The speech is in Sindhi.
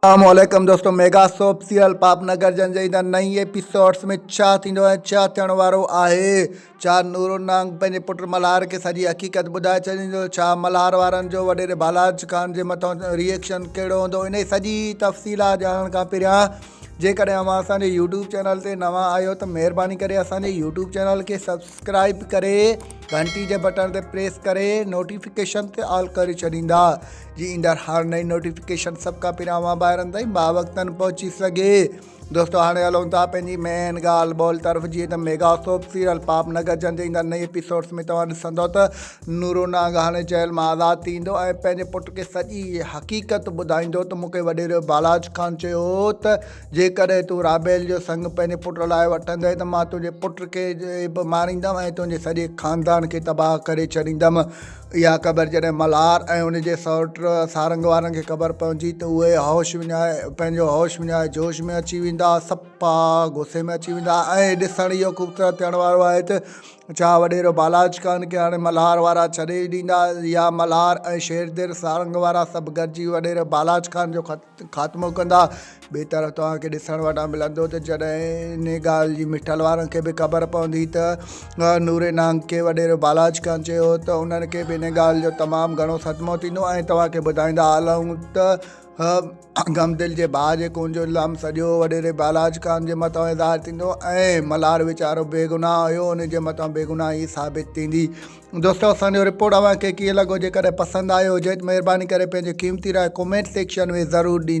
السلام عليڪم دوستو ميگا سوپ سيريل پاپ نگر جن جي ايندڙ نئين ايپيسوڊس ۾ ڇا ٿيندو ۽ ڇا ٿيڻ وارو آهي ڇا نورو نانگ پنهنجي پٽ ملهار کي سڄي حقيقت ٻڌائي ڇڏيندو ڇا ملهار وارن جو وڏيري بالاچ خان جي مٿان ريئيڪشن ڪهڙو هوندو انهي سڄي تفصيلات ڄاڻڻ کان پهريان جيڪڏهن اوهان اسان جي يوٽيوب چينل تي نوان آهيو ته مهرباني ڪري اسان جي يوٽيوب چينل کي سبسڪرائب ڪري گهنٽي جي بٽڻ تي پريس ڪري نوٽيفڪيشن تي آل ڪري ڇڏيندا جي ايندڙ هر نئين نوٽيفڪيشن سڀ کان پهريان اوهان ڀائرن تائين باوقتن پهچي سگهي. دوستو هاڻي هلون ٿا پنهنجي مين ڳالهه ٻولهه طرف جيئن ته ميگا سوپ سيريل پاپ نگر جن جي ايندڙ نئين ايپيسوڊس ۾ توهان ڏسندو ته نورو نانگ هاڻي جيل مان آزاد ٿيندو ۽ پنهنجي پٽ کي سڄي حقيقت ٻڌائيندو ته مون کي وڏيرو بالاچ خان چيو هو ته جيڪڏهن تون رابيل جو سڱ پنهنجي پٽ لاء وٺندين ته مان تنهنجي پٽ کي به ماريندم ۽ تنهنجي سڄي خاندان کي تباهه ڪري ڇڏيندم. اها خبر جڏهن ملهار ۽ ان جي سئوٽ سارنگ وارن کي خبر پوندي ته اهي هوش وڃائي پنهنجو هوش وڃائي جوش ۾ اچي ويندا، صفا غصي ۾ اچي ويندا ۽ ڏسڻ اهو خوبصورت ٿيڻ وارو آهي ته ڇا وڏيرو بالاچ خان کي هاڻي ملهار وارا ڇڏي ڏيندا يا ملهار ۽ شيردل سارنگ وارا سڀ گڏجي وڏيري بالاچ خان جو خاتمو ڪندا. ٻئي طرف توهان کي ڏسڻ وٽان ملندو ته جڏهن انهي ڳالهه جي مٺل وارن کي به خبر پوندي ته نوري نانگ کي وڏيرو بالاچ خان چيو ته انهن کي به انهي ڳالهه جو تمام گهڻو صدمو ٿيندو ۽ توهان کي ٻڌائيندا هلون ته غم دل جي ڀاء جي خون جو الزام سڄو وڏيري بالاچ خان جي مٿان ظاهر ٿيندو ۽ ملهار ويچارو بيگناهه هيو ان جي مٿان بيگناهي ثابت ٿيندي. دوستو اسان جو رپورٽ اوهان کي ڪيئن لڳو جيڪڏهن پسند آيو هجي ته مهرباني ڪري پنهنجي قيمتي راء ڪمينٽ سيڪشن ۾ ضرور ڏيندا.